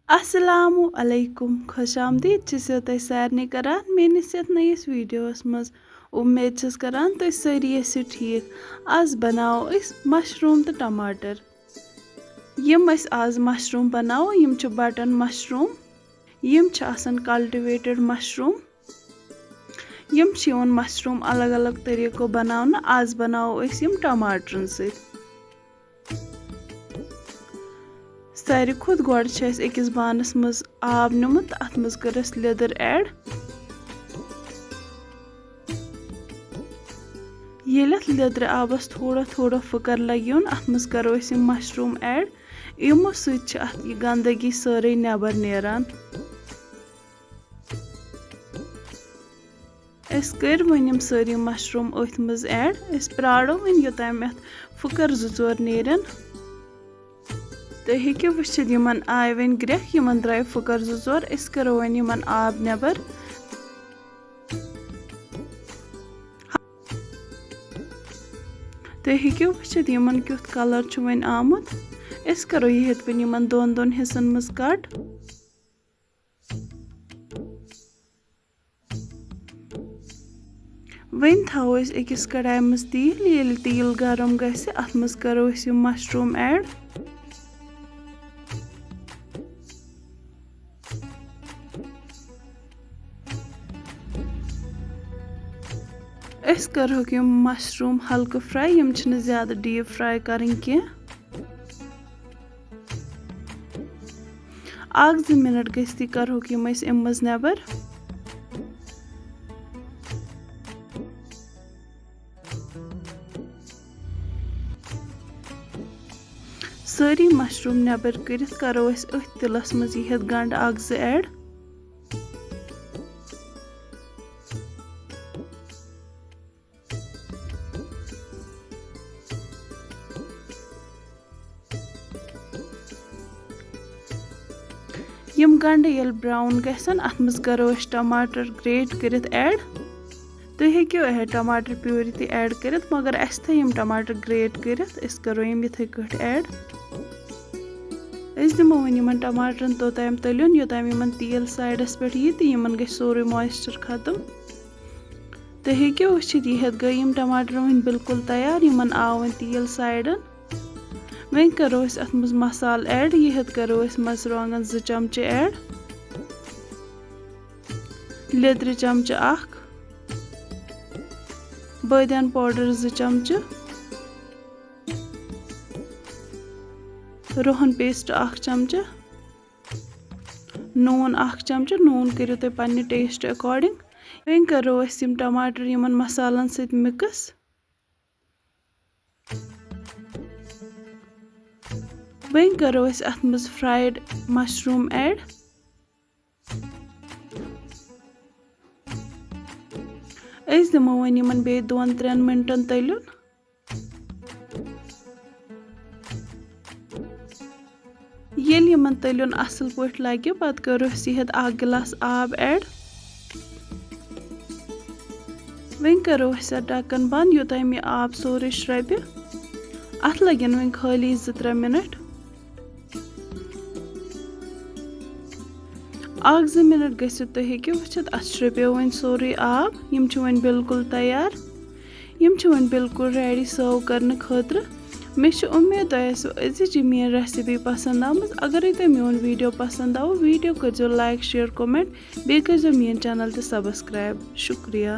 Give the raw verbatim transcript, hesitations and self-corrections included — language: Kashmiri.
السلام علیکم، خۄش آمدید چھِسو تۄہہِ سارنٕے کران میٲنِس یتھ نٔیِس ویڈیوَس منٛز۔ اُمید چھَس کران تُہۍ سٲری ٲسِو ٹھیٖک۔ آز بناوو أسۍ مشروٗم تہٕ ٹماٹر۔ یِم أسۍ آز مشروٗم بناوو، یِم چھِ بٹن مشروٗم، یِم چھِ آسان کلٹِویٹڈ مشروٗم۔ یِم چھِ یِوان مشروٗم الگ الگ طریٖقو بناونہٕ۔ آز بناوو أسۍ یِم ٹماٹرن سۭتۍ۔ ساروی کھۄتہٕ گۄڈٕ چھِ اَسہِ أکِس بانَس منٛز آب نیُمُت، اَتھ منٛز کٔر اَسہِ لیٚدٕر ایڈ۔ ییٚلہِ اَتھ لیٚدرِ آبَس تھوڑا تھوڑا پھٕکَر لَگہِ یُن، اَتھ منٛز کَرو أسۍ یِم مشروٗم ایڈ۔ یِمو سۭتۍ چھِ اَتھ یہِ گنٛدگی سٲرٕے نٮ۪بَر نیران۔ أسۍ کٔرۍ وۄنۍ یِم سٲری مشروٗم أتھۍ منٛز ایڈ۔ أسۍ پرٛارو وۄنۍ یوٚتام اَتھ پھٕکَر زٕ ژور نیرن۔ تُہۍ ہیٚکِو وٕچھِتھ، یِمَن آے وۄنۍ گرٛٮ۪کھ، یِمَن درٛاے پھٕکَر زٕ ژور۔ أسۍ کَرو وۄنۍ یِمَن آب نٮ۪بَر۔ تُہۍ ہیٚکِو وٕچھِتھ، یِمَن کیُتھ کَلَر چھُ وۄنۍ آمُت۔ أسۍ کَرو یہِ ہیٚتھ وۄنۍ یِمَن دۄن دۄن حِصَن منٛز کَٹ۔ وۄنۍ تھاوو أسۍ أکِس کڑایہِ منٛز تیٖل۔ ییٚلہِ تیٖل گرم گژھِ، اَتھ منٛز کرو أسۍ یِم مشروٗم ایڈ۔ أسۍ کرہوکھ یِم مشروٗم ہلکہٕ فراے، یِم چھِنہٕ زیادٕ ڈیپ فراے کرٕنۍ کینٛہہ۔ اکھ زٕ منٹ گٔژھتٕے کرہوکھ یِم أسۍ اَمہِ منٛز نٮ۪بر۔ سٲری مشروٗم نٮ۪بر کٔرِتھ کرو أسۍ أتھۍ تِلس منٛز یہِ ہٮ۪تھ گنڈٕ اکھ زٕ ایڈ۔ یِم گنڈٕ ییٚلہِ براؤن گژھن، اَتھ منٛز کرو أسۍ ٹماٹر گریٹ کٔرِتھ ایڈ۔ تُہۍ ہیٚکِو، اے، ٹماٹر پیوری تہِ ایڈ کٔرِتھ، مگر اَسہِ تھٲے یِم ٹماٹر گریٹ کٔرِتھ، أسۍ کرو یِم یِتھے کٲٹھۍ ایڈ۔ أسۍ دِمو وۄنۍ یِمن ٹماٹرن توٚتام تٔلیُن، یوٚتام یِمن تیٖل سایڈس پٮ۪ٹھ یی تہٕ یِمن گژھِ سورُے مویسچر ختم۔ تُہۍ ہیٚکِو وٕچھِتھ، یہِ ہٮ۪تھ گٔے یِم ٹماٹر وۄنۍ بالکل تیار، یِمن آو وۄنۍ تیٖل سایڈن۔ وۄنۍ کرو أسۍ اَتھ منٛز مسالہٕ ایڈ۔ یہِ ہٮ۪تھ کرو أسۍ مرژٕوانٛگن زٕ چمچہٕ ایڈ، لیٚدرِ چمچہٕ اکھ، بٲدیان پاوڈر زٕ چمچہٕ، روہن پیسٹ اکھ چمچہٕ، نوٗن اکھ چمچہٕ۔ نوٗن کٔرِو تُہۍ پننہِ ٹیسٹ اکارڈنگ۔ وۄنۍ کرو أسۍ یِم ٹماٹر یِمن مسالن سۭتۍ مِکٕس۔ وۄنۍ کرو أسۍ اَتھ منٛز فرایڈ مشروٗم ایڈ۔ أسۍ دِمو وۄنۍ یِمن بیٚیہِ دۄن ترٛٮ۪ن مِنٹن تٔلیُن۔ ییٚلہِ یِمن تٔلیُن اَصٕل پٲٹھۍ لَگہِ، پَتہٕ کَرو أسۍ یہِ ہٮ۪تھ اَکھ گِلاس آب ایڈ۔ وۄنۍ کَرو أسۍ اَتھ ڈَکَن بنٛد، یوٚتام یہِ آب سورُے شرٛوٚپہِ۔ اَتھ لَگن وۄنۍ خٲلی زٕ ترٛےٚ مِنَٹ۔ اَکھ زٕ مِنَٹ گٔژھِتھ تُہۍ ہیٚکِو وٕچھِتھ، اَتھ شرٛوٚپیو وۄنۍ سورُے آب۔ یِم چھِ وۄنۍ بالکل تیار۔ یِم چھِ وۄنۍ بالکل ریڈی سرو کرنہٕ خٲطرٕ۔ مےٚ چھِ اُمید تۄہہِ آسِوٕ أزِچ یہِ میٲنۍ ریسپی پسنٛد آمٕژ۔ اگرے تۄہہِ میون ویڈیو پسنٛد آو، ویڈیو کٔرزیو لایک، شیئر، کمنٹ، بیٚیہِ کٔرزیو میٲنۍ چینل تہِ سبسکرائب۔ شُکریہ۔